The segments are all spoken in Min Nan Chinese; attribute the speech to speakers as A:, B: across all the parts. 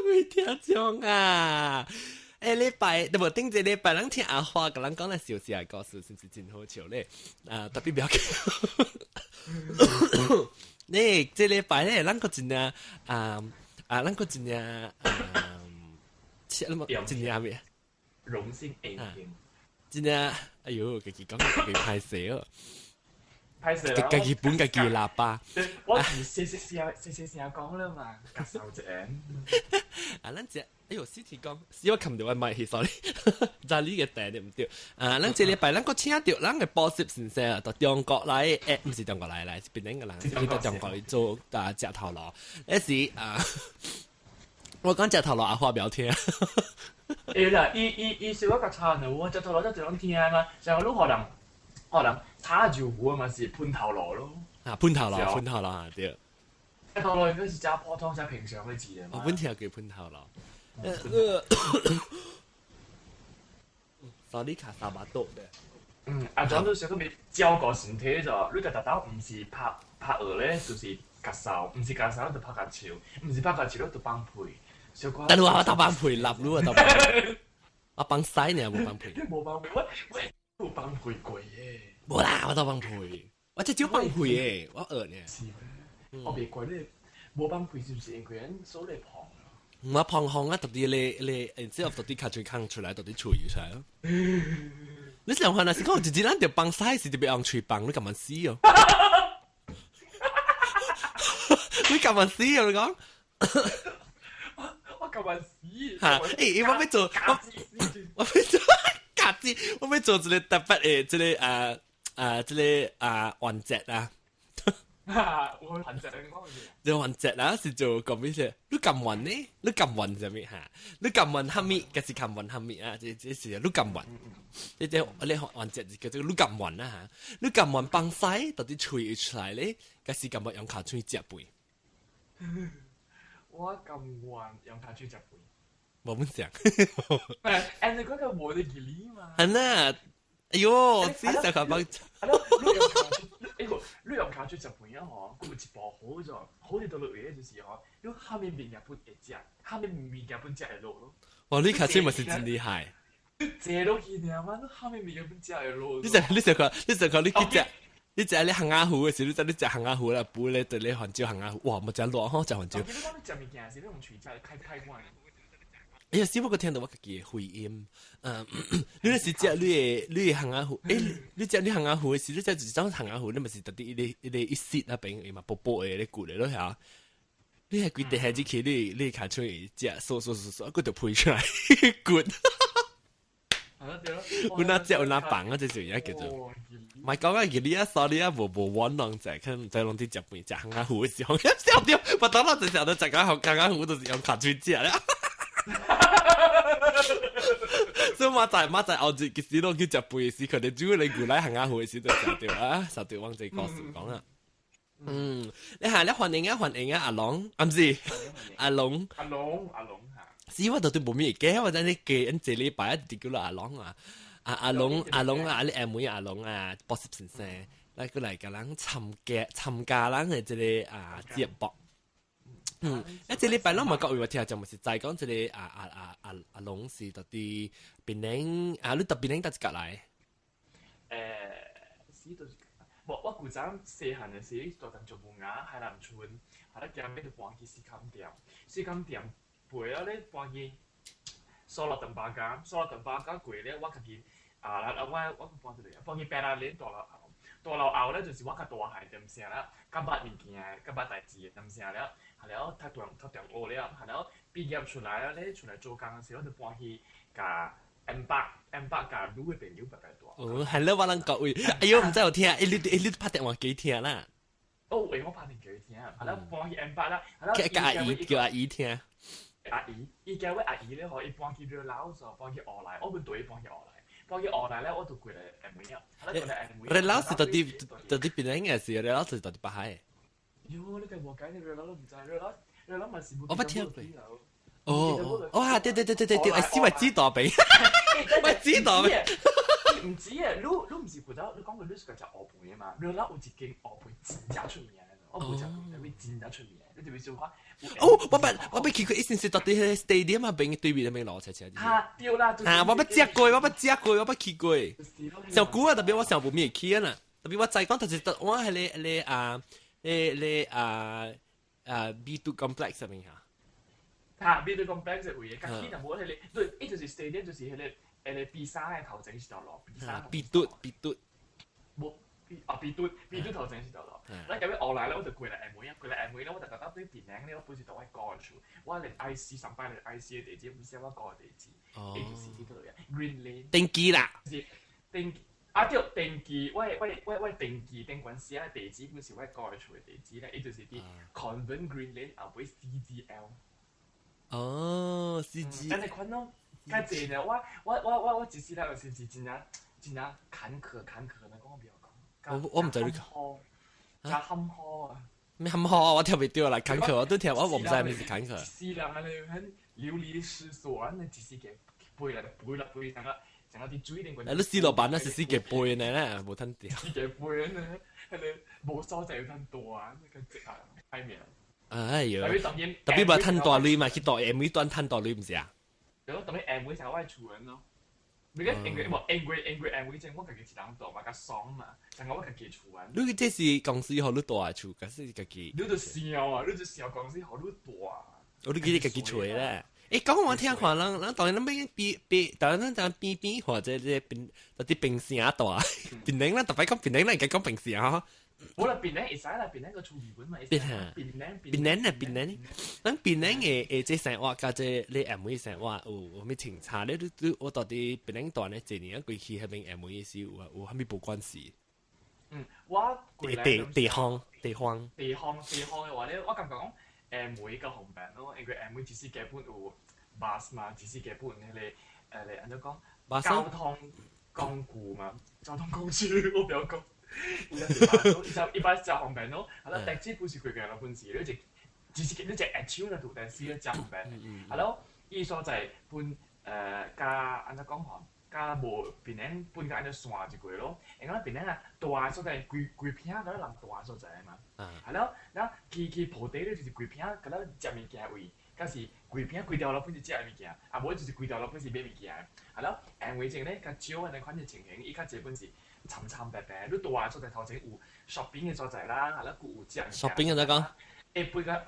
A: 位聽眾啊！欸，禮拜，對無頂一禮拜，咱聽阿花共咱講咧小事故事，是毋是真好笑咧？啊，特別不要緊。你這禮拜咧，咱閣真正啊啊，咱閣真正啊，真正咩？
B: 榮幸榮幸。
A: 真正，哎喲，家己講家己歹勢哦。
B: 歹勢啦！
A: 家己本家己喇叭。
B: 我是細細聲細細聲講啦嘛，咳嗽一下。
A: 啊，咱這，哎喲，死天講，死我冚著我麥去，sorry，知你個台對毋對？啊，咱這禮拜咱閣請著咱的補習先生啊，到中國來，欸，毋是中國來來，是檳城个人，去到中國去做啊食頭路。彼時啊，我講食頭路阿花袂曉聽。
B: 會啦，伊伊伊說我較差呢，我食頭路才一攏聽嘛，像你予人予人炒豆腐嘛是噴頭路咯。
A: 啊，噴頭路，噴頭路啊，對。
B: 食頭路應該是誠普通、誠平常的字嘛。
A: 我本聽過噴頭路。薩利卡薩巴多的。
B: 嗯，啊，總都小可照顧身體就，你逐逐晝毋是拍拍學咧，就是咳嗽，毋是咳嗽就拍咳手，毋是拍咳手就放屁。小可。
A: 但係我打放屁，立你啊打放屁。我放屎呢，無放屁。
B: 你無放屁，我我有放屁過耶。
A: 無啦，我都放屁，我這少放屁的，我學呢。
B: 是咩？我袂怪你無放屁，是毋是因為咱手咧胖？
A: 我胖胖啊，特別咧咧，然之後特別較喙空出來，特別喙出來咯。你想看，若是講一日咱著放屎是特別用喙放，你甘願死哦？你甘願死哦？你講？
B: 我甘願死。
A: 嚇！欸，我欲做，我欲做，家己，我欲做一个特別的，這个啊啊，這个啊環節啊。
B: 我環節你講
A: 這環節啊，是做講咩事？你甘願呢？你甘願啥物嚇？你甘願蝦米？抑是甘願蝦米啊？這這是你甘願。這這你環節就叫做你甘願啦嚇。你甘願放屎到底喙出來咧，抑是甘願用跤喙食飯？
B: 我甘願用跤喙食飯。
A: 無本事。
B: 誒，你嗰個無得記嘛？
A: 係呐，哎喲，死成個幫。
B: 係咯，你用跤喙，哎個，你用跤喙食飯啊？嗬，佢有一步好咗，好佇倒落位就是嗬，你下面物件本會食，下面物件本食會落咯。
A: 哇！你跤喙嘛是真厲害。
B: 你坐落去爾嘛，你下面物件本食會落。
A: 你食你食看，你食看你去食，你食你烘鴨糊的時，你知你食烘鴨糊啦，補咧對咧番椒烘鴨糊，哇！無誠熱吼，食番椒。
B: 你講你食物件是你用喙食開開關。
A: 哎呀，小可聽到我家己的回音，嗯，你若是食你的你的烘鴨糊，欸，你食你烘鴨糊的時，你食一種烘鴨糊，你嘛是特地一個一個一絲那邊伊嘛薄薄的咧骨的落遐，你係規地下入去，你你跤喙食，嗦嗦嗦嗦，骨就飛出來骨。有哪食有哪放啊？這就而家叫做，唔係講啊，你啊，sorry 啊，無無玩弄者，可能在攏佇食飯食烘鴨糊的時候，笑掉，我當我就想到食個烘鴨糊，就是用跤喙食啦。所以馬仔馬仔後日其實攏去食飯時，可能主要你牛奶烘鴨糊的時就食著啊，食著往這故事講啊。嗯，你係你歡迎啊歡迎啊，阿龍，啊毋是阿龍，
B: 阿龍阿龍嚇。
A: 是我到底無咩記，我等你記，因這禮拜一直叫做阿龍啊，阿阿龍阿龍啊，你阿妹阿龍啊，博士先生，來過來共人參加參加咱的這個啊節目。嗯，啊，這禮拜攏嘛各位有聽，就毋是在講這個阿阿阿阿阿龍是到佇檳城啊，你到檳城佗一角來？
B: 欸，是就是，無我古早細漢的時，住佇石門崖海南村，後來行尾就搬去四坎店，四坎店背了咧搬去蘇落鄧巴家，蘇落鄧巴家過咧，我家己啊，啊我我搬一個，搬去白蘭蓮大樓後，大樓後咧就是我較大漢踮啥啦，較捌物件，較捌代誌踮啥了，後了讀大讀中學了，後了畢業出來了咧，出來做工的時候就搬去共 M 八 M 八共女的朋友白白住。
A: 哦，係咯，我諗各位，哎喲，毋知有聽，欸，你欸你拍電話給聽啦。
B: 哦，為我拍電話給聽，後了搬去 M 八啦，後了
A: 叫阿姨叫阿姨聽。
B: 阿姨，伊叫我阿姨咧，吼，伊搬去熱鬧時候搬去烏來，我們對伊搬去烏來，搬去烏來咧，我就過來 M 尾啊，後來過來 M 尾。
A: 熱鬧是到底到底邊個是？熱鬧是到底北海？
B: 喲，你個無解，你熱鬧都毋知，熱鬧熱鬧嘛是。
A: 我捌聽過。哦，哇，對對對對對對，哎，是咪知道俾？咪知道俾？
B: 毋止啊，你你毋是負責，你講過你是個食烏飯的嘛？熱鬧有一間烏飯真正出名的。我無食過，特別真正出名，你特別小看。
A: 哦，我捌去過，以前是到佇彼个 stadium 啊邊對面那邊落車車。
B: 哈，對啦。
A: 啊，我捌食過，我捌食過，我捌去過。上久啊，特別我上無咩去啊啦。特別我知講，就是我彼个彼个啊，彼个啊啊 B2 complex 上面嚇。
B: 哈，B2 complex 的位，較起就無彼个，對，伊就是 stadium，就是彼个比賽的頭前是條路，比賽。
A: B2 B2。
B: 無。啊，B2 B2頭前是條路。咱今日後來咧，我就過來厦門啊，過來廈門咧，我就覺得對檳城咧，我本是佇我哥的厝，我連 IC 上擺連 IC 的地址，本寫我哥的地址，伊就是佇佗落啊，Green Lane。
A: 登記啦。
B: 是登啊對，登記，我登記頂懸寫的地址本是我哥的厝的地址咧，伊就是佇 Convent Green Lane 後尾 CGL。
A: 哦，CG。
B: 按呢款咯，較濟呢，我一世人就是真正真正坎坷坎坷呢，講我袂曉講。
A: 我毋知你
B: 講。真坎坷啊！
A: 咩坎坷啊？我聽袂著啦，坎坷我都聽，我毋知咩是坎坷。
B: 一世人按呢很流離失所，按呢一世個背來背來背，成個成個佇水頂懸。
A: 你死老闆那是死個背呢，無趁著。
B: 死個背呢，彼个無所在有趁大，那個直啊，歹命。
A: 哎呦！特別無趁大鐳嘛，去大 M 段趁大鐳毋是啊？
B: 對，當然 M 成我的厝人咯。你個因為無因為因為前我家己一人住嘛，較爽嘛，成個我家己厝啊。
A: 你這是公司予你住的厝，還是家己？
B: 你就想啊，你就想公司予你住。
A: 我你記得家己厝咧。欸，講我聽看，人當然咱欲比比，當然咱當邊邊或者這檳，佇檳城住，檳城咱特別講檳城，咱應該講檳城吼。
B: 無啦，檳城會使啦，檳城個厝日本嘛，
A: 檳城，檳城啊，檳城，咱檳城的的這生活佮這你廈門生活有啥物清差？你我到底檳城住呢？這年過去彼邊廈門是有啥物無關係？
B: 嗯，我
A: 地地方地方
B: 地方地方的話咧，我感覺講廈門較方便咯，因為廈門只是基本有 bus 嘛，只是基本彼个按怎講？交通工具嘛，交通工具我不要講。伊就一般真方便咯，啊啦，的士本是規個人本是，你一只是你一下手就拄，但是咧真方便。啊咯，伊所在本加按怎講吼，加無檳城本較按怎散一過咯。因為咱檳城啊，大所在規規片敢若人大所在嘛。係咯，咱去去鋪底咧就是規片敢若食物件位，敢是規片規條路本是食物件，啊無就是規條路本是買物件。係咯，因為種咧較少按呢款的情形，伊較濟本是。參參白白，你大所在頭前有 shopping 的所在啦，啊啦，閣有食物件。
A: shopping 按怎講？
B: 會比較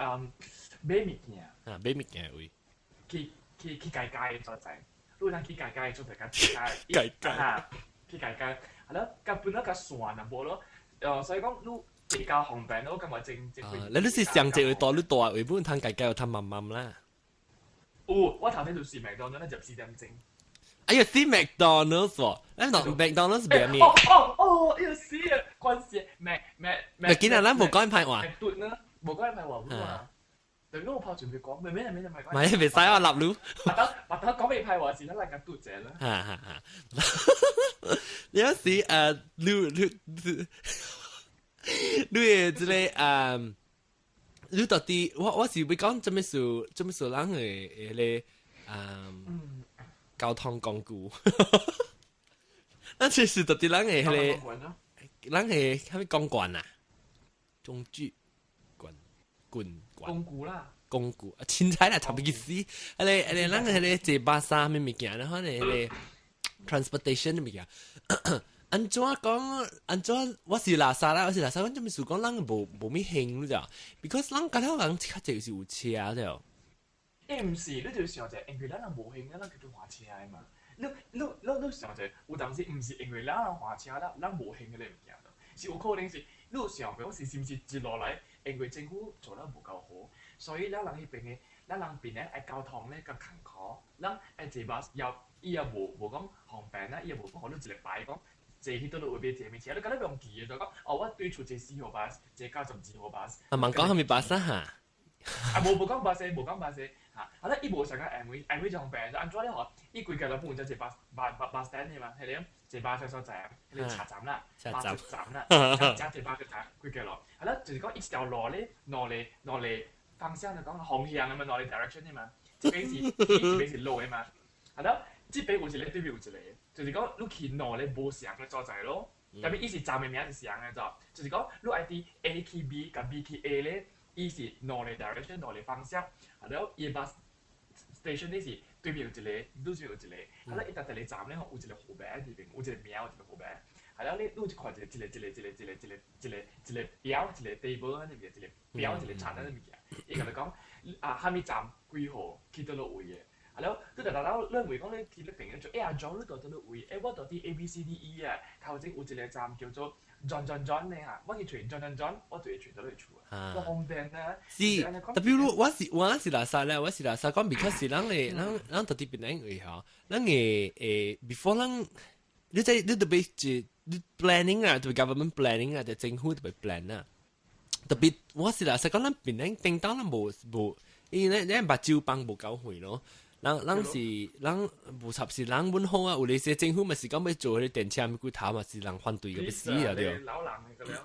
B: 買物件。
A: 啊，買物件的位。
B: 去去去街街的所在，你有通去街街的所在，較街
A: 街街。
B: 去街街，係咯，較本來較散啊，無咯，所以講你比較方便咯，我感覺真真。
A: 你是上一位大你大位，本通街街有通慢慢啦。
B: 有，我頭先就是麥當勞，咱入4點鐘。
A: 哎呀，是麥當勞喎，咱講麥當勞是咩物？
B: 哦哦哦，哎呀死啊！關事，麥麥
A: 麥。今日咱無講歹話。
B: 麥頓呢？無講歹話嘛？對，我怕準備講，沒沒沒沒
A: 唔係，袂使我立路。
B: 白頭白頭講袂歹話，是咱來個拄者啦。
A: 哈哈哈！有時你你的這個你到底我是欲講做咩事做咩事人的彼个交通工具，咱其實到底人的彼个，人的啥物公關啊？工具，棍棍
B: 工具啦，
A: 工具啊，凊彩啦，差不多意思。啊咧啊咧，咱彼个坐巴士啥物物件，然後咧彼个 transportation 的物件。按怎講？按怎？我是垃圾啦，我是垃圾。阮做咩事講？咱無無物興你知？Because 咱家頭人較濟是有車對。
B: 欸，毋是，你就想者，因為咱人無閒，咱叫做駛車的嘛。你想者，有當時毋是因為咱人駛車啦，咱無閒彼個物件，是有可能是你有想過，是是毋是一路來，因為政府做得無夠好，所以咱人彼邊的，咱人邊的愛交通咧較艱苦，咱愛坐巴士也伊也無講方便啊，伊也無講予你一個牌講坐去佗落位買坐物車，你敢若用記的就講，哦，我對厝坐4號巴士，坐92號巴士。
A: 啊，問講啥物巴士哈？
B: 啊，無無講巴士，無講巴士。嚇，啊咧伊無啥個廈門，廈門就方便，就按怎咧吼？伊規個都本就坐巴巴巴巴士 stand 的嘛，彼個坐巴士所在，彼個車站啦，巴士站啦，加坐巴士站規個路。啊咧就是講一條路咧，兩个兩个方向就講方向的嘛，兩个 direction 的嘛，這邊是這邊是路的嘛。啊咧，這邊有一個，對面有一個，就是講你去兩个無仝的所在咯。特別伊是站的名是啥個咋？就是講你愛佇 A 去 B 佮 B 去 A 咧，伊是兩個 direction 兩個方向，啊了伊 bus station 咧是對面有一個，對面有一個，啊了伊逐一個站咧吼有一個號碼佇邊，有一個名有一個號碼，啊了你你就看一個一個一個一個一個一個一個一個表一個 table 按呢物件，一個表一個冊按呢物件，伊共你講啊，啥物站幾號去佗落位的。啊了，你就來了，你問講你去你朋友就欸阿 John 你佇佗落位？欸我佇佇 A B C D E 啊，頭前有一個站叫做 John John John 的哈，我去揣 John John John，我就會揣到你厝啊，我方便啊。
A: 是，特別如我是垃圾咧，我是垃圾講，because 是咱的咱咱佇檳城位吼，咱的before 咱，你知你特別是你 planning 啊，特別 government planning 啊，就政府特別 plan 啊，特別我是垃圾講，咱檳城叮當咱無無，因為咱目睭放無夠遠咯。咱咱是咱無插是人本好啊，有咧些政府嘛是講欲做彼個電車物骨頭嘛是人反對個欲死啊對。
B: 老人個了，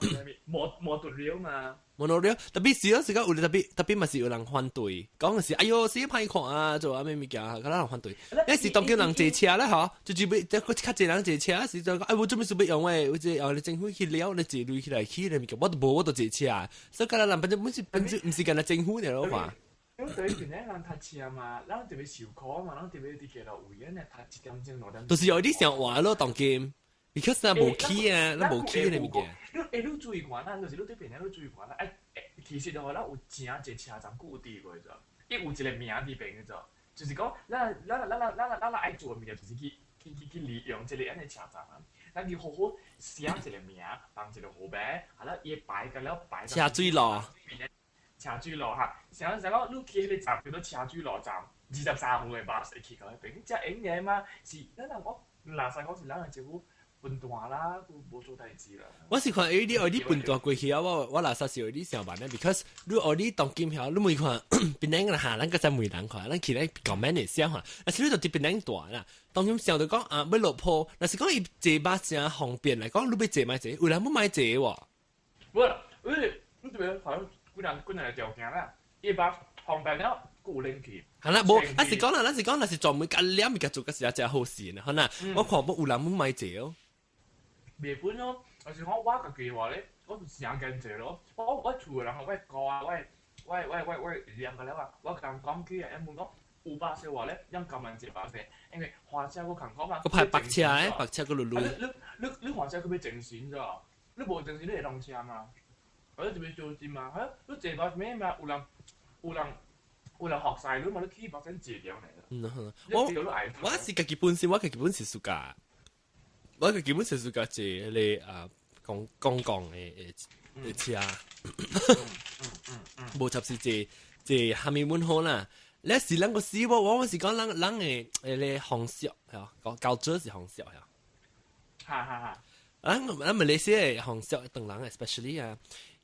B: 摩托車嘛。
A: 摩托車，特別是有時間有特別特別嘛是有人反對，講的是哎喲死歹看啊，做啥物物件，較人反對。那是當叫人坐車咧吼，就就欲這較濟人坐車，是就講哎我做咩事欲用誒？我這哦你政府去了，你坐鐳起來去咧物件，我都無我都坐車，所以較人反正本是本身毋是干焦政府爾咯嘛。
B: 因為對邊咧人讀冊嘛，咱特別受苦嘛，咱特別佇街頭位呢，讀一點鐘兩點鐘。
A: 就是有啲想話咯，當今，because 啊無起啊，咱無起咧物件。
B: 你欸，你注意看，咱就是你對邊咧，你注意看啦。欸，其實吼，咱有誠濟車站，閣有佇過咋？伊有一個名佇邊個咋？就是講，咱愛做的物件，就是去利用這個按呢車站啊。咱去好好寫一個名，放一個號碼，啊了伊排個了排。
A: 車水路。
B: 車水路哈，想想講你去彼個站叫做車水路站，23號的巴士會去到彼邊，遮用的嘛？是咱人講，垃圾講是咱的政府笨蛋啦，閣無做代誌啦。
A: 我是看伊你愛你笨蛋過去啊！我垃圾是有你想辦咧，because 你愛你當今曉，你每看檳城人下，咱閣再問人看，咱起來 comment 會想看，但是你就佇檳城大啦，當今想就講啊，欲落鋪，若是講伊坐巴誠方便來講，你欲坐莫坐，有人欲莫坐喎。
B: 無，你你這邊好像幾人幾人的條件啦，伊巴方便了，閣有冷氣。
A: 係啦，無，啊是講啦，咱是講，若是專門甲念物件做，閣是一隻好事呢，好啦，我看無有人欲莫坐哦。
B: 袂本咯，就是講我家己話咧，我是誠堅坐咯。我厝的人我哥啊，我兩個了啊，我共人講起啊，因問講有巴士話咧，因甘願坐巴士，因為花車閣艱苦嘛。
A: 閣排白車誒，白車閣嚕嚕。
B: 你花車閣欲精神咋？你無精神你會攏車嘛？或者特別小心嘛？哈，你坐巴士咩嘛？有人學晒你嘛？你去巴士坐掉嚟。
A: 嗯，我是家己本身，我家己本身 suka，我家己本身 suka 坐彼個啊公共的車，無插是坐坐蝦米阮好啦。你是咱個死我是講咱的彼個風俗係講教做是風俗係。
B: 哈哈哈！
A: 咱馬來西亞的風俗，唐人 especially 啊，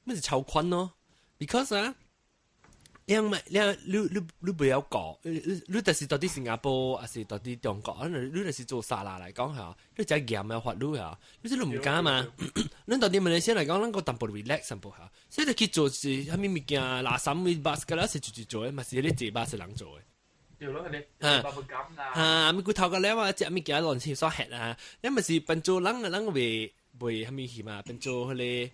A: 乜是超寬咯？because 啊，因為你不要講，你就是到佇新加坡，還是到佇中國，你就是做沙拉來講嚇，你真嚴的法律嚇，你這你毋敢嘛？咱到佇馬來西亞來講，咱閣淡薄 relax 淡薄嚇，所以就去做是啥物物件，垃圾物巴士個了是直直做的，嘛是咧坐巴士人做的。
B: 對咯，你啊不敢啦。
A: 啊，物骨頭個了啊，食物件亂七八糟啊，你嘛是變做人袂啥物去嘛，變做彼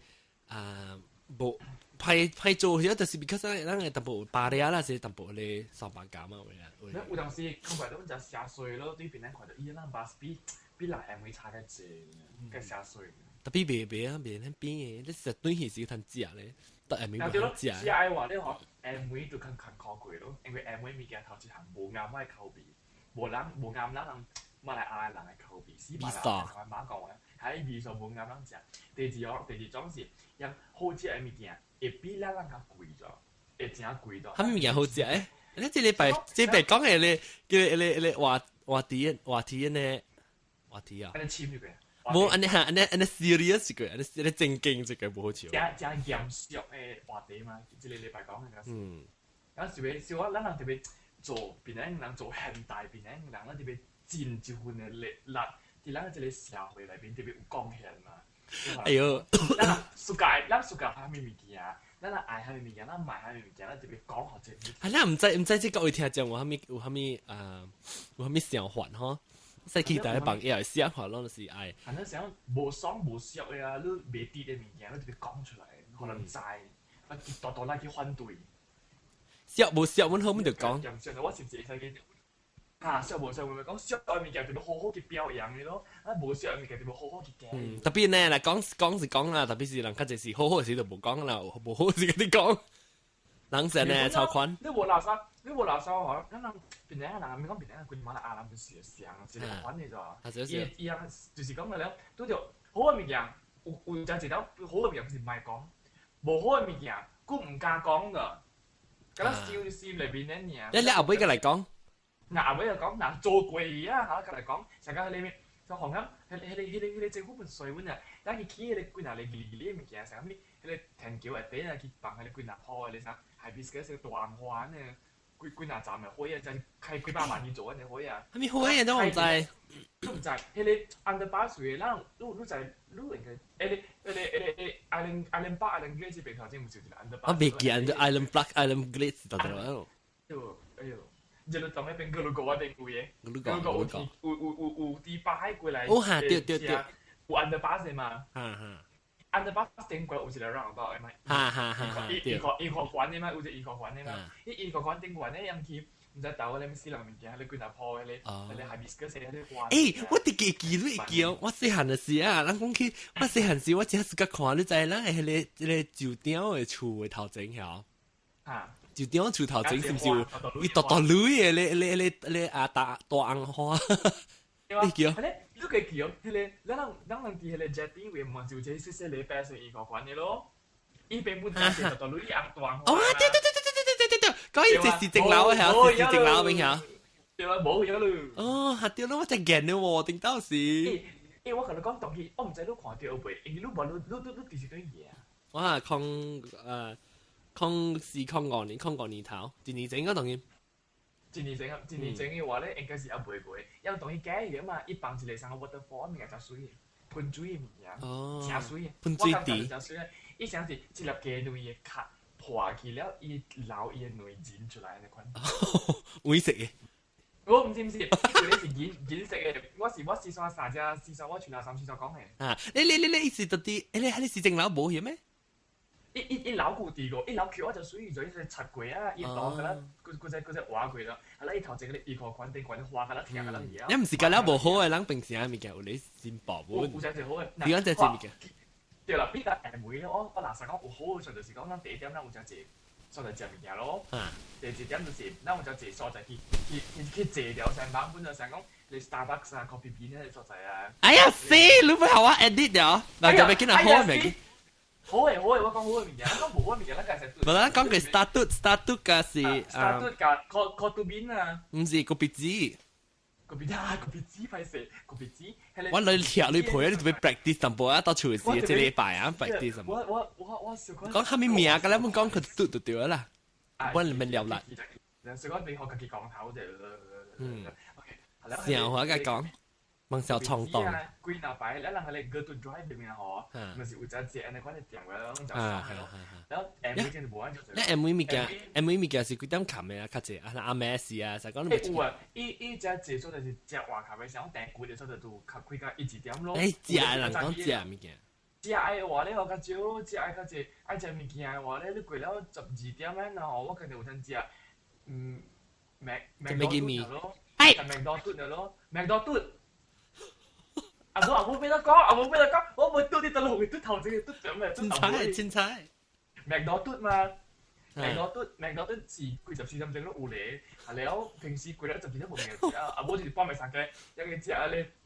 A: 個啊無。歹歹做，就是 because 咱會淡薄巴了啦，是淡薄咧三八減嘛，有
B: 影。有當時看來都真寫衰咯，對邊咱看到伊咱巴士比人 M V 差較濟，較寫衰。
A: 特別袂袂啊，袂咱邊的，你食頓去時通食咧，到下暝無通食。
B: 食的話，你吼 M V 就較艱苦過咯，因為 M V 物件頭一項無啱我的口味，無人無啱咱人馬來亞的人的口味，死馬來亞人馬講話，喺味素無啱咱食。第二樣，第二種是，用好食的物件會比咱人較貴咗，會誠貴咗。
A: 啥物件好食誒？你這禮拜這禮拜講的咧，叫咧話話題話題呢？話題啊？
B: 按呢深入個。
A: 無按呢哈，按呢 serious 個，按呢正經這個無好笑。
B: 誠誠嚴肅的話題嘛，這個禮拜講的個。然後是是我咱人特別做檳城人做現代檳城人，咱特別盡一份的力力，佇咱這個社會內面特別有貢獻嘛。
A: 哎喲，
B: 咱人 suka，咱 suka 啥物物件，咱人愛啥物物件，咱買啥物物件，咱特別講予這。
A: 啊，咱毋知毋知這各位聽眾有啥物有啥物啊，有啥物想法吼？使期待朋友寫話攏是愛。
B: 反正想無爽無俗的啊，你袂佇的物件，你就講出來，予人知，啊，大大來去反對。
A: 俗無俗，阮好阮就講。
B: 我是毋是會使去？啊，俗無俗，會講俗的物件就要好好去表揚的咯，啊，無俗的物件就要好好去講。
A: 嗯，特別呢，來講講是講啦，特別是人較濟是好好的時就無講啦，無好時佮你講。人成呢超寬。
B: 你無垃圾，你無垃圾吼，咱人檳城人，咪講檳城規馬來亞人就是上一個款的咋。伊伊啊，就是講個了，拄著好的物件，有有真濟了好的物件是毋愛講，無好的物件，佫毋敢講的，敢若心心內面的爾。
A: 你後尾佮來講。
B: 若後尾就講，若做過去啊，嚇，佮來講，上個迄個咩？就紅咁，彼個政府本衰阮啊，咱去起彼個幾若个二二個物件，啥物？彼個天橋下底啊，去放彼個幾若鋪的，啥 hibiscus 大紅花呢？幾幾若站的火啊，真開幾百萬去做安尼火啊！
A: 啥物火啊？都毋知。
B: 都毋知，彼個 underpass 的，咱你你知，你應該，彼個 Island Park Island Glade 這邊頭前毋是有一個 underpass？
A: 我袂記 Island Park Island Glade 是佗佗。
B: 哎喲，哎喲。一路從那邊過路過我頂位的，
A: 過
B: 路過有天有有有有佇北海過來，
A: 哦哈，對對對，
B: 有 underpass 的嘛？
A: 哈哈
B: ，underpass 頂過有一個 roundabout 的嘛？
A: 哈哈哈，
B: 醫學館的嘛，有一個醫學館的嘛？彼醫學館頂懸的用去，毋知豆咧，死人物件，咧幾若鋪的咧，咧 hibiscus 咧花。
A: 欸，我直記記你會記，我細漢的時啊，人講起我細漢時，我真是甲看，你知咱的彼個酒店的厝的頭前曉？
B: 啊。
A: 就點厝頭前是毋是有伊大大蕊的咧咧咧咧啊大大紅花？你記哦？
B: 你家記哦？彼個咱人佇彼個 jetty 位嘛，就有一個細細個白色醫學館的咯。伊邊本就是大大蕊紅大紅花。
A: 哦，對對對對對對對對對，講伊這是正樓的曉，是正樓邊曉。
B: 對啊，無咗咯。
A: 哦，嚇對咯，我真見了喎，頂到時。
B: 欸，我共你講，當時我毋知你看著未，因為你無你你你佇時陣去啊？
A: 我係0405年，05年頭，一年前我當然。
B: 一年前啊，一年前的話咧，應該是猶未過，因為當伊假的嘛，伊放一個啥個 waterfall 物件誠媠，噴水的物件，誠媠。
A: 噴水池。
B: 誠媠，伊像是一粒雞卵的殼破去了，伊流伊的卵仁出來按呢款。
A: 黃色的。
B: 我毋是毋是，伊個是銀銀色的，我是煞三隻，四線我像兩三四線講的。
A: 啊！你你你你意思到底，你是正樓無去咩？
B: 伊老舊佇個，伊老橋我就屬於做伊個拆過啊，伊倒個啦，閣再挖過咯，啊啦伊頭前個醫科館頂懸花個啦，聽個啦伊啊。
A: 你毋是甲了無好的，人平時啊物件有咧進步無？
B: 有真濟好的。
A: 你講這濟物件。
B: 對啦，比較下暝我若實講有好的，就是講咱第一點咱有真濟所在食物件咯。第二點就是咱有真濟所在去去去去坐掉上版本就成講你 Starbucks 啊、Coffee Bean 嗰啲所在啊。
A: 哎呀死！你不好我 edit 掉，嗱就欲緊好的物件。
B: 好嘅好嘅，我講好嘅物件，我講無好嘅物件，咱介紹。
A: 無咱講個 startup startup 加是
B: startup 加 coffee bean 啊。
A: 毋是咖啡機。
B: 咖啡啊，咖啡機歹勢，咖啡機。
A: 我來聽你陪，你準備 practice 淡薄啊，到厝時這禮拜啊 practice 什麼？
B: 我小講。
A: 講啥物名？佮咱們講佢嘟就對啦。我你們聊啦。
B: 小講你學家己講頭就。
A: 嗯。
B: OK。
A: 成話佮講。夢想衝動。
B: 幾若擺，咱人彼個 go to drive 裡面吼，毋是有只隻按呢款的店個，攏食啥的咯。然後 M V 真是無按就。
A: 你 M V 物件，M V 物件是幾點冚的啊？較濟啊，阿暝時啊，實講你。
B: 欸有啊，伊伊只濟所在是食外口的，像訂貴的所在都較開到一二點咯。
A: 欸，食的人講食物件。
B: 食的話咧，我較少，食的較濟，愛食物件的話咧，你過了12點然後我肯定有通食，麥麥當勞咯，麥當勞咯，麥當勞。啊無啊無欲得講，啊無欲得講，我無拄佇倒落去，拄頭前拄點嘅，
A: 凊彩凊彩。
B: 麥當勞嘛，麥當勞麥當勞是幾十四點鐘攏有咧，啊了平時過了12點無物件食，啊無就是半暝三更，抑個食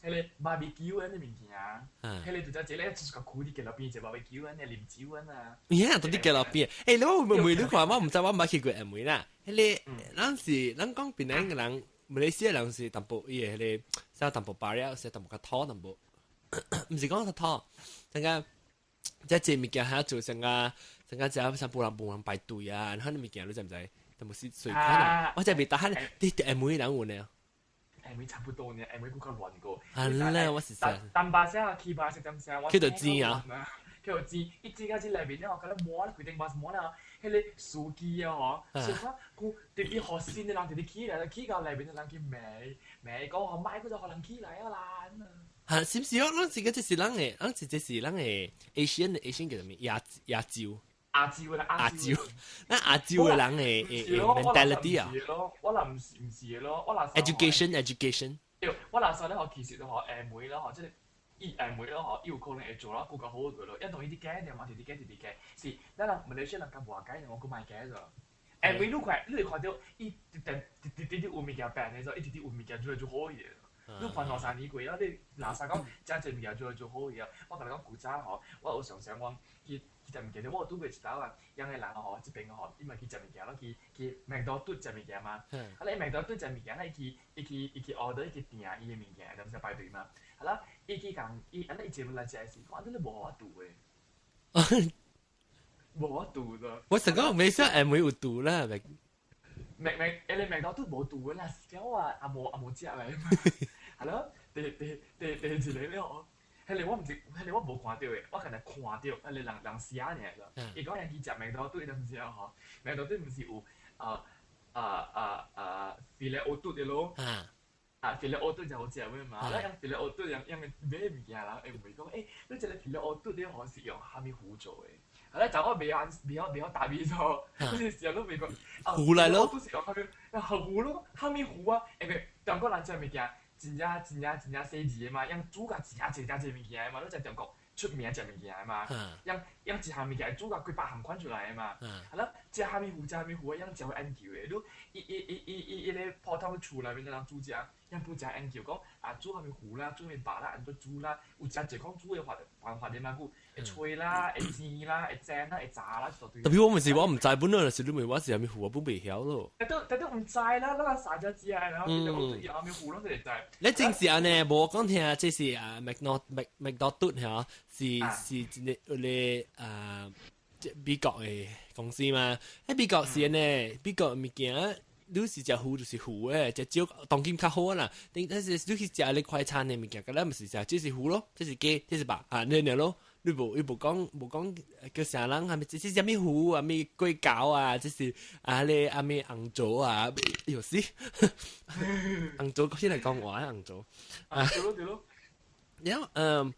B: 彼個 barbecue 按呢物件，彼個就只一個就是個區佇街路邊食 barbecue 按呢啉酒按啊。
A: 咦，到佇街路邊，欸，你我問問你看，我毋知我毋捌去過厦門啦。彼個咱是咱講檳城的人，馬來西亞人是淡薄伊的彼個啥淡薄巴了，是淡薄較土淡薄，毋是講較土，像個這這物件還要做像個像個這像無人無人排隊啊，然後你物件你知毋知？淡薄是隨款，我這袂打喊，佇廈門人有呢。
B: 廈門差不多呢，廈門閣較亂過。
A: 啊咧，我是
B: 單巴聲、起巴聲點聲，
A: 去到錢啊！
B: 佢煎，伊煎到這內面咧，我覺得摸咧，規定摸啦，彼个司機啊嗬，所以講佢特別學新的人直直起來，起到內面的人去罵罵講，吼莫閣再予人起來啊啦。
A: 嚇，是毋是哦？咱是個這是咱的，咱是這是咱的 Asian Asian 叫啥物？亞亞洲。
B: 亞洲啦，
A: 亞洲，咱亞洲的人的 mentality 啊。
B: 我若毋是毋是咯，我若
A: education education。
B: 對，我若說咧吼，其實吼，下暝咯吼，這個伊下暝咯吼，伊有可能會做了更較好個咯。因為伊佇加爾嘛，是佇加佇佇加，是咱人馬來西亞人較無解，我閣賣加咗。下暝你看，你會看到伊直直直直直有物件變的時候，伊直直有物件做來做好伊。你看兩三年過啊，你垃圾講真濟物件做來做好伊啊。我共你講古早吼，我有常常講去去食物件，我有拄過一道啊，樣个人吼，這邊吼，伊嘛去食物件咯，去去麥當勞食物件嘛。啊，咧麥當勞食物件，咧伊去伊去伊去 order 伊去訂伊的物件，就毋是排隊嘛。啊啦，伊去共伊，啊咧伊坐來食的時，講你無予我揬的，無我揬的。
A: 我成個沒想下暝有揬啦，
B: 麥麥，欸你麥當勞無揬的啦，叫我也無也無食來嘛。係咯，第第第第二個咧吼，彼个我毋是，彼个我無看著的，我干焦看著，彼个人人寫爾啦。伊講伊去食麥當勞，伊毋知吼，麥當勞毋是有啊啊啊啊 filet-O 的咯。啊，filet-O 真好食的嘛，啊，用 filet-O 用用買物件人會問講，欸，你這个 filet-O 你吼是用啥物魚做的？啊，咧就我袂曉袂曉袂曉答伊咗，嗰時候都未講。
A: 魚來咯。
B: 都是用啥物？魚咯，啥物魚啊？因為中國人食物件真正真正真正細緻的嘛，用煮甲真濟真濟物件的嘛，你知中國出名食物件的嘛，用用一項物件煮甲幾百項款出來的嘛。啊，啦，食啥物魚食啥物魚，用真會研究的。你伊伊伊伊伊伊个普通厝內面的人煮食，用不真研究講啊，煮啥物魚啦，煮啥物肉啦，按怎煮啦，有真濟款煮的法辦法的嘛，佮會炊啦，會煎啦，會煎啦，會炸啦，一大堆。
A: 特別我毋是我毋知本來是你問我是啥物魚，我本袂曉咯。
B: 但都毋知啦，咱啥才知啊，然後嗯，啥物魚攏會知。
A: 你正是按呢，無講聽，這是啊麥諾麥麥當勞嚇，是是一个一个啊，美國的公司嘛。喺美國是按呢，美國物件。你是食魚就是魚的，食少當今較好啦。但是你去食你快餐的物件，佮咱毋是食，這是魚咯，這是雞，這是肉啊，你爾咯。你無伊無講無講叫啥人，係咪這是啥物魚啊？物龜膠啊？這是啊咧啊物紅棗啊？又是紅棗，先來講話紅棗
B: 啊。對咯對咯。
A: 然後嗯。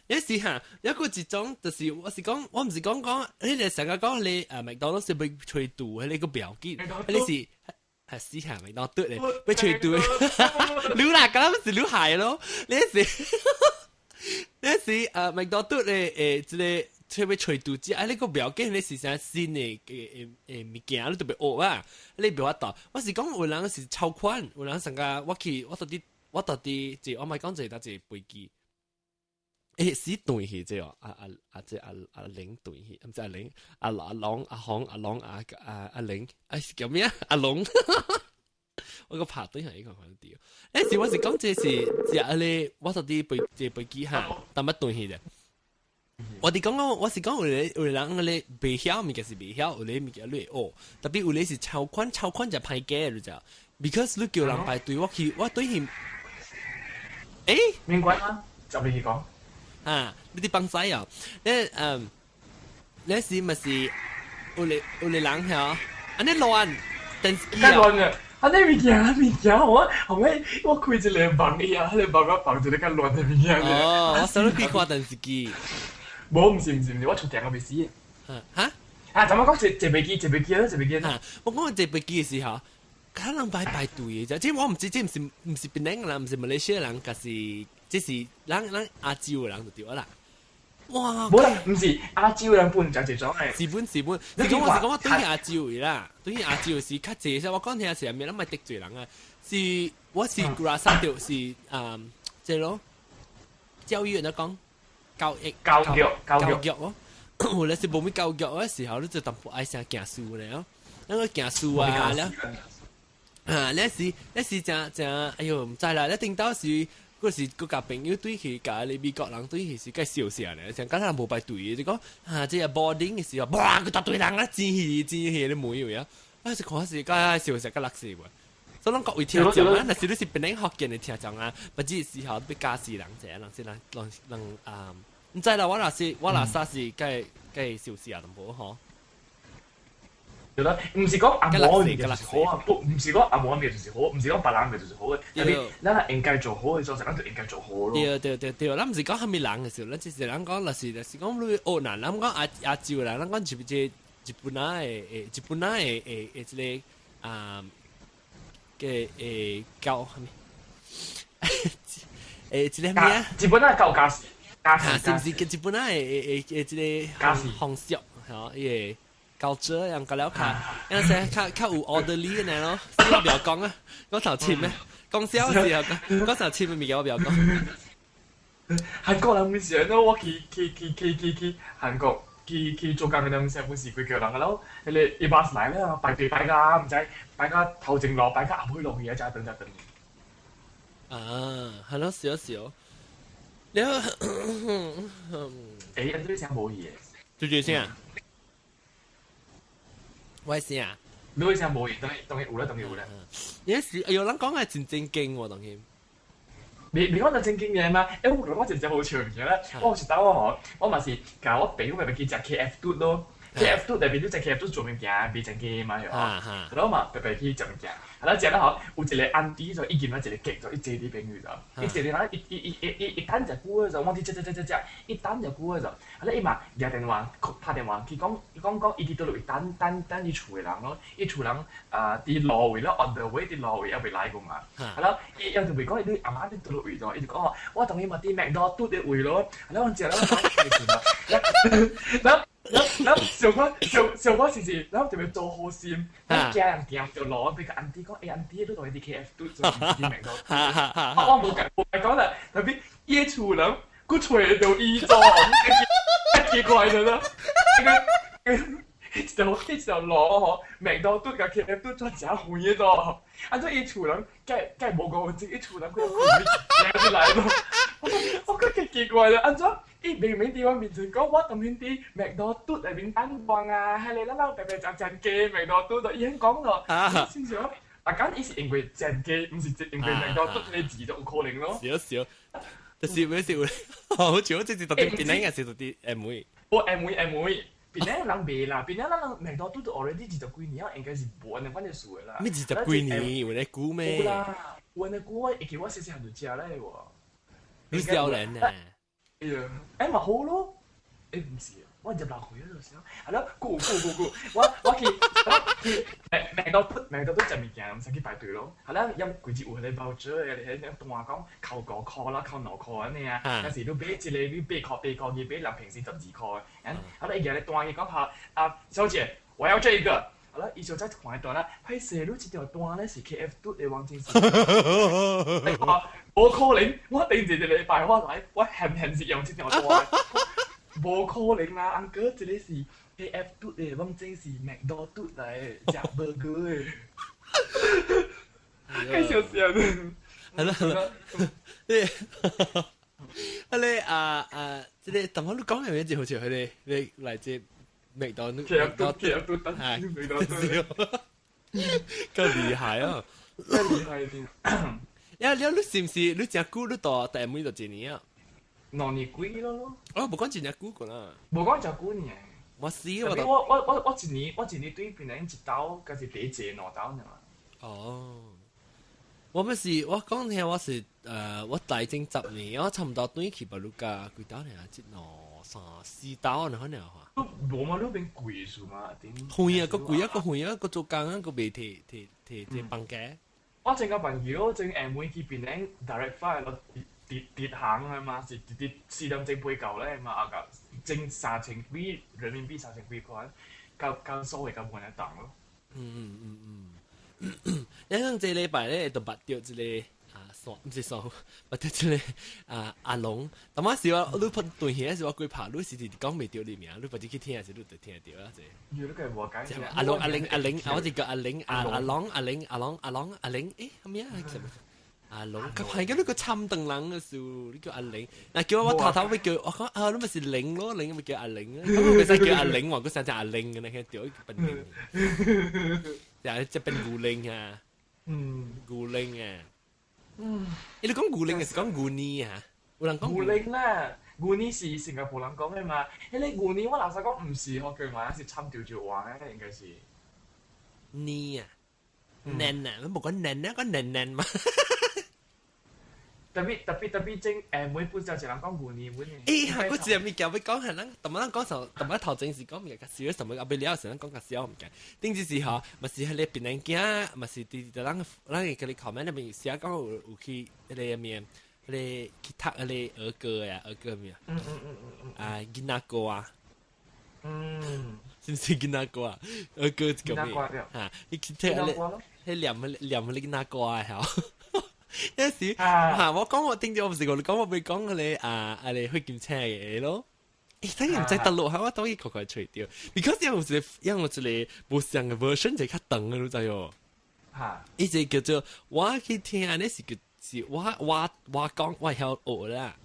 A: 有時嚇，有個一種就是我是講，我毋是講講，你哋成日講你誒麥當勞是欲揣揬，彼個不要緊，你是係死下麥當勞咧，欲揣揬，你啦，咁是你害咯，你是你是誒麥當勞咧誒，這個揣欲揣揬只，啊你個不要緊，你是啥新的誒誒誒物件，你特別學啊，你袂法度。我是講有人是超款，有人成個我去我到底我到底，這我咪講這個這飛機。欸，死斷去這哦，阿阿阿這阿阿玲斷去，毋是阿玲，阿阿龍阿紅阿龍阿阿阿玲，哎是叫咩啊？阿龍，我個拍對係呢個看到。欸，是我是講這是食阿個，我到底飛這飛機哈，但乜斷去的？我佇講講，我是講有个有个人個袂曉物件是袂曉，有个物件你會學，特別有个是超款超款就歹假你知？Because 你叫人排隊，我去我對去，欸，
B: 明白嗎？就你去講。
A: 啊，你佇放屎哦！你嗯，你是咪是有个有個人嚇？按呢亂電視機啊！
B: 亂嘅，按呢物件物件，我後尾我開一個網頁啊，彼個網我放一個較亂的物件。
A: 哦，我想你去看電視機。
B: 無，毋是毋是毋是，我出電我未死。
A: 嚇？
B: 啊，怎麼講坐坐飛機坐飛機啊，坐飛機
A: 啊！我講坐飛機的時候，可能排排隊的啫。這我毋知，這毋是毋是檳城人，毋是馬來西亞人，抑是。這是咱咱亞洲的人就對啦。哇！
B: 無啦，毋是亞洲人本就這種的。
A: 是本是本，是講我是講我對亞洲的啦，對亞洲是較濟，我講聽是啥物，咱莫得罪人啊。是我是拉薩著是啊，這咯，教育來講，教育
B: 教育
A: 教育哦。有咧是無物教育的時候，你就淡薄愛啥行書咧哦，那個行書啊咧，啊，你是你是誠誠，哎喲，毋知啦，你頂到時。嗰時閣共朋友對去，共你美國人對去是較笑死咧，像敢若無排隊，就講啊，這個 boarding 的時候，哇，一大堆人啊，擠去擠去你門位啊，啊，是看是較笑死較落死無。所以攏各位聽眾啊，若是你是檳城福建的聽眾啊，不只時候欲教死人者，人是人人人啊，毋知啦，我若是計計小事啊，淡薄嗬。
B: 對啦，毋是講阿摩嘅物件就是好啊，不，毋是講阿摩嘅物件就是好，毋是講別人嘅就是好嘅，但係咱係應該做好嘅時候，咱就應該做好咯。
A: 對對對對，咱毋是講蝦米人嘅時候，咱只是人講，若是講你學難，咱講亞亞洲人，咱講是這日本仔的日本仔的的這个啊嘅教蝦米？這个咩啊？
B: 日本仔教家事，家事，
A: 是毋是日本仔的的這个風俗？吼，伊個。教這樣個了卡，因為較較有 orderly 嘅咯，所以我不要講啊，講頭簽咩？講笑時候講，講頭簽嘅物件我不要講。
B: 韓國人唔是喏，我去去去去去去韓國去去做工嘅陣時，本是幾個人咯，彼个一巴士來了，排隊排到毋知排到頭前路，排到後尾落去啊，才轉才轉。
A: 啊，係咯，少少。你好，
B: 欸，你聲無去嘅？
A: 對住先啊。我先啊，
B: 你會聲無去，當然當然有啦，當然有啦。
A: 有時哎呦，人講係真正經喎，當然。
B: 你講就正經嘅嘛？欸，我覺得我真正好笑嘅咧。我有一擺我吼，我嘛是共我朋友咪去食 KF 嘟咯。KF 嘟內面你食 KF 嘟做物件，賣正經嘛，係嘛？然後嘛，白白去食物件，啊，食了吼，有一個 auntie 就伊見了一個客就伊坐佇邊去就，伊坐佇那，伊伊伊伊伊等誠久的時候，我佇食食食食食，伊等誠久的時候，啊，咧伊嘛舉電話拍電話去講，伊講講伊佇佗落位等等等伊厝的人咯，伊厝人啊佇路位咯，on the way 佇路位猶未來過嘛，啊了伊伊就袂講伊阿媽佇佗落位咗，伊就講哦，我當伊嘛佇麥當拄佇位咯，啊了阮食了講，然後。然後上我上上我是是，然後特別做好心，咱家人行條路，俾個 auntie 講，欸 auntie，你當伊佇 KF 拄做毋是佇麥當。我無講無講啦，特別伊厝人，閣揣著伊做，太奇怪了啦。彼條路吼，麥當拄佮 KF 拄轉誠遠个咾，啊，做伊厝人，蓋無5分鐘，伊厝人閣行出來咯。我覺得奇怪啦，按怎？伊明明佇我面前講，我當然佇麥當拄內面等光啊，彼个咱人白白食食雞麥當拄，就伊肯講咯。心想，啊，敢伊是因為食雞，毋是因為麥當拄彼個字就有可能咯。
A: 少少，就是咩事？好似我直接特別檳城也是特別 M V。
B: 我 M V M V，檳城人袂啦，檳城咱人麥當拄都 already 20幾年，應該是無按呢款的事的啦。
A: 咩20幾年？有咧久咩？
B: 有啦，有按呢久，我會記我細細漢就食咧喎。
A: 你少年呢？
B: 哎呀，欸嘛好咯，欸毋是，我26歲嗰陣時，係咯，久久久久，我去麥當拄食物件，毋使去排隊咯。係啦，因規節有彼個 voucher 的，彼個單講扣5箍啦，扣2箍按呢啊。有時你買一個你8箍8箍，伊買人平時12箍的。啊，咧伊舉咧單伊講下啊，小姐，我要這個。好啦，伊小姐看彼單啦，歹勢，你這條單咧是 KF 拄的王真是。無可能，我頂一個禮拜我來，我現現是用這條單。無可能啦，uncle，這個是 KF 拄的，王真是麥當拄來的，食 burger 的。太笑死人。
A: 係啦係啦，你，啊你啊啊，這個頭先你講嘅咩字好似佢哋你來自麥當
B: 麥當 KF 拄，係麥當拄，
A: 夠厲害啊！
B: 夠厲害啲。
A: 呀，你是毋是你誠久你到台妹就一年啊？
B: 2年幾咯。
A: 哦，無講真正久過啦。
B: 無講誠久呢。
A: 我死
B: 我。我一年對檳城一兜，敢是第一個兩兜爾。
A: 哦。我們是，我講聽我是，我大正10年，我差不多轉去巴魯加幾兜呢？一兩三四兜呢，可能話。
B: 無嘛，你變貴數嘛？點？
A: 遠啊，閣貴啊，閣遠啊，閣做工啊，閣袂提提提提放假。
B: 我正個朋友正每去檳城 direct flight 咯，直直行啊嘛，是直直4點鐘飛到咧嘛，啊個正3000幾人民幣3000幾塊，夠夠所謂夠換一檔咯。
A: 嗯嗯嗯嗯。你講這禮拜咧，就捌著一個啊，山毋是山，捌著一個啊阿龍。當時我你拍斷片時，我規拍，你是直講袂著你名，你別去聽時，你就聽著啊！這。
B: 你個無解。
A: 阿龍阿玲阿玲，我就叫阿玲阿阿龍阿玲阿龍阿龍阿玲，誒，啥物啊？阿龍，佢係咁你個參鄧人嘅時候，你叫阿玲，嗱叫我頭頭咪叫我講啊，你咪是玲咯，玲咪叫阿玲啊，咁我袂使叫阿玲喎，佢想叫阿玲嘅呢，佢掉一笨玲，就這變牛玲啊，牛玲啊，你講牛玲是講牛奶啊？有人講
B: 牛奶啦，牛年是新加坡人講的嘛？彼個牛年我老實講毋是福建話，是參潮州話的，應該是。
A: 呢啊，嫩啊，無講嫩啊，講嫩嫩嘛。
B: 特別特別特別正每本就一人講牛年本。
A: 欸，我一個物件欲講係咱，逐擺咱講時，逐擺頭前是講物件較少，什麼後尾了時咱講較少物件。頂一時吼，嘛是彼個檳榔囝，嘛是佇佇咱咱會共你 comment 內面寫講有有去彼個物，彼個去讀彼個兒歌呀，兒歌物。啊，囡仔歌啊。是毋是囡仔歌啊？兒歌這個咩？嚇，你去聽彼個，彼念彼念彼個囡仔歌啊，吼。有時嚇我講我頂住我毋是講你講我袂講彼個啊啊個血金星的咯。欸，等下毋知得落下我當伊快快揣著，because 因為有一個因為有一個無相的 version 就較長的，你知無？
B: 嚇！
A: 伊這叫做我去聽，按呢是叫是我我我講我會曉學啦。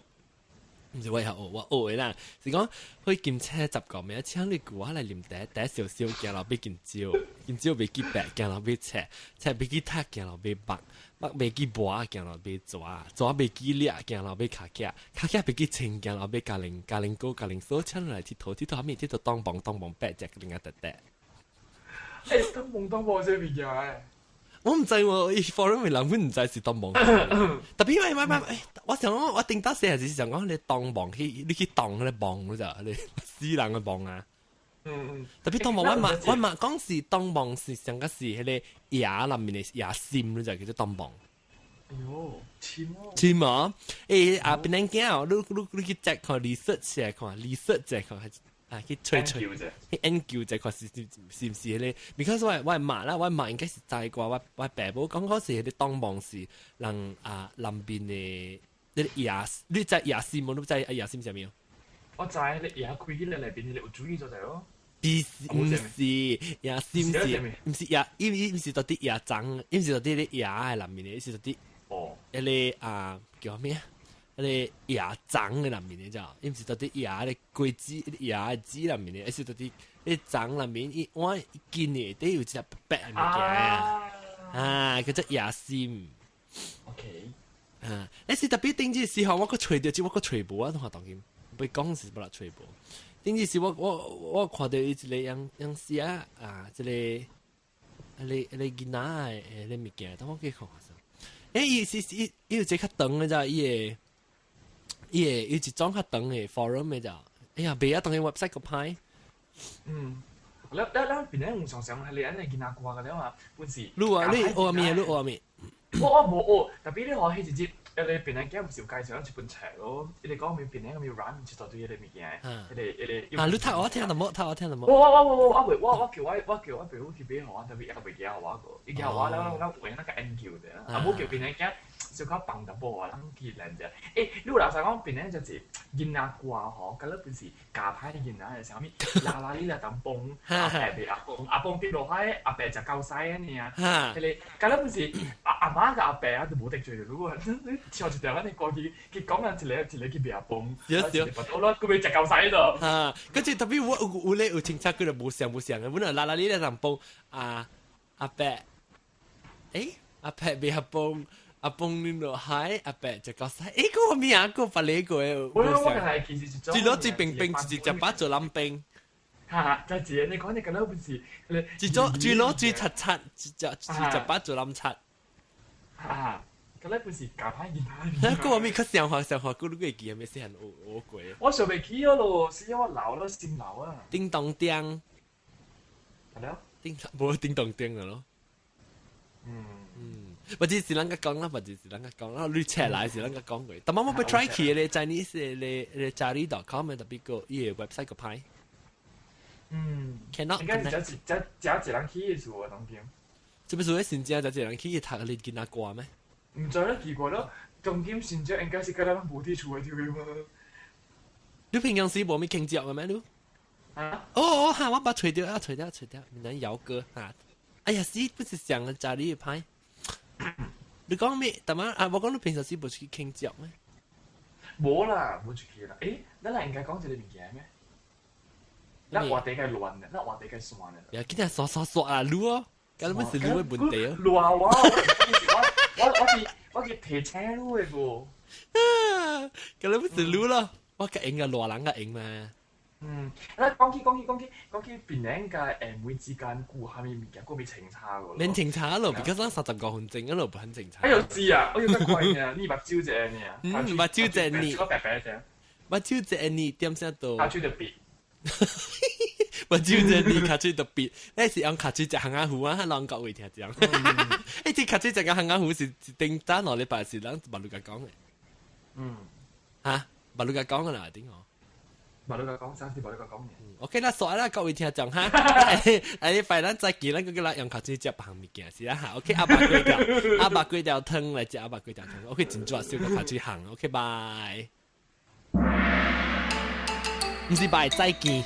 A: 毋是我會曉學，我學的啦。是講血金星十個名，請你舊我來啉茶，茶燒燒行路買金蕉，金蕉袂記白，行路買冊，冊袂記讀，行路買目，目袂記磨，行路買紙，紙袂記掠，行路買跤仔，跤仔袂記穿，行路買加零加零膏加零鎖，請來佚佗佚佗啥物佚佗當棒當棒八隻零仔得得。
B: 欸，當棒當棒啥物件欸？
A: 我毋知喎，伊 forum 的人阮毋知是當棒。特別喂喂喂，我想講我頂當時係是想講你當棒去，你去當彼個棒你就你死人的棒啊。特別當棒我嘛我嘛講是當棒是上個是彼個椰內面的椰心，你就叫做當棒。
B: 哎喲，深哦。
A: 深無？欸啊，檳榔囝哦，你你你去 check 看 research 起來看，research 者看。啊，去揣揣，去研究者看是是是毋是彼個？because 我我媽啦，我媽應該是知過，我我爸母講講是彼個當棒是人啊南邊的那個椰，你知椰心無？你知椰心啥物？
B: 我知，你椰開起來內邊有水所在咯。
A: 不是，毋是椰心是，毋是椰，伊伊毋是佇佇椰欉，伊毋是佇佇咧椰的內面的，伊是佇佇彼個啊叫啥物啊？彼個椰欉的內面的，咋？伊毋是佇佇椰的果子、椰的籽內面的，而是佇佇彼欉內面，伊碗一斤的底有一隻白白的物件啊，啊，叫做椰心。
B: OK。
A: 啊，但是特別頂這時候，我閣揣著，這我閣揣無啊，當今欲講是無啦揣無。頂這時我我我看著伊一個樣樣寫啊，這個彼個彼個囡仔的彼個物件，等我去看下。欸，伊是伊伊有一個較長的咋，伊的伊的伊一種較長的 forum 的咋。哎呀，袂啊，當伊 website 閣歹。
B: 嗯，了了了，邊個有常常係你按呢囡仔歌個了啊，本是。
A: 你啊，你學物啊？你學物？
B: 我我無學，特別你學彼一日，彼個檳榔囝毋是有介紹一本冊咯，伊個講面檳榔咁樣軟，一大堆彼個物件，彼個彼個。
A: 啊，你讀我聽著無？讀我聽著無？
B: 我我我我我未，我我叫我我叫我爸母去買予我，特別伊未寄予我個，伊寄予我了，我有閒咱較研究者，啊無叫檳榔囝小可放淡薄仔，咱去練者。欸，你有老實講，檳榔就是囡仔歌吼，敢若本是教歹的囡仔的啥物，啦啦哩啦當崩，阿伯袂阿公，阿公跌落海，阿伯食狗屎按呢啊，彼個敢若本是阿阿媽佮阿伯啊，都無得罪如果你唱一條按呢歌去去講人一個一個去賣阿崩，一個腹肚咯，閣欲食狗屎咯。
A: 哈，嗰隻特別我有有咧有清楚，佢就無像無像的，本來啦啦哩啦當崩，阿阿伯，欸，阿伯賣阿崩。阿崩你落海，阿伯就講啥？欸，個咩啊？個別你個
B: 我我係其實是
A: 最攞最平平，一隻把做冧冰。
B: 哈哈，就係你講你咁樣本事，
A: 最左最攞最柒柒，一隻一隻把做冧柒。
B: 哈，咁咧本是教歹囡仔。
A: 那個咩較上學上學，古你會記咩細漢學學過？
B: 我想袂起咯，是我老了心老啊。
A: 叮當叮。
B: 係咯。
A: 叮無叮當叮咯。嗯。或者是咱個講啦，或者是咱個講啦，你冊來是咱個講過。但我欲 try 去咧，Chinese 咧咧 Cari.com 特別個伊個 website 個歹。，cannot。
B: 應該是只一只只一人去的事啊，當今。
A: 這不是說新正只一人去讀你囡仔歌咩？
B: 毋知咧，奇怪咯，當今新正應該是佮咱無佇厝的對嗎？
A: 你平常時無咪傾偈的咩？你？
B: 啊？
A: 哦哦，哈！我把揣著啊，揣著揣著，閩南謠歌哈。哎呀，是不是上個家裡的歹？你講咩？但係啊，我講你平常時無出去傾偈咩？
B: 無啦，無出去啦。欸，咱來應該講一個物件咩？咱話題較亂的，咱話題較散的。
A: 呀，今日刷刷刷啊，擼哦，咁乜是擼的問題哦？
B: 亂我，我我我是我去提醒你的無。
A: 咁你不是擼咯？我較閒個賴人較閒嘛。
B: 嗯，啊講起檳城佮厦門之間，有啥物物件，閣未清查個。
A: 免清查咯，because 咱35分鐘嗰度不很清查。
B: 哎呦知啊，我有得快呢，你目睭一個呢。
A: 嗯，目睭一個呢。
B: 白白聲。
A: 目睭一個呢，點聲到。
B: 跤手就閉。
A: 目睭一個呢，跤手就閉。那是用跤手食烘仔糊啊，人各位聽講。欸，這跤手食個烘仔糊是頂早2禮拜是咱馬路甲講的。嚇，馬路甲講的啦，頂哦。
B: 馬路甲講，上次馬路甲講嘅。
A: OK 啦，煞啦，各位聽眾哈，哎，禮拜咱再見，咱閣叫咱用跤手食別項物件是啦哈。OK，鴨肉粿條，鴨肉粿條湯來食鴨肉粿條湯。OK，真熱燒個跤手烘。OK，拜。毋是拜，再見。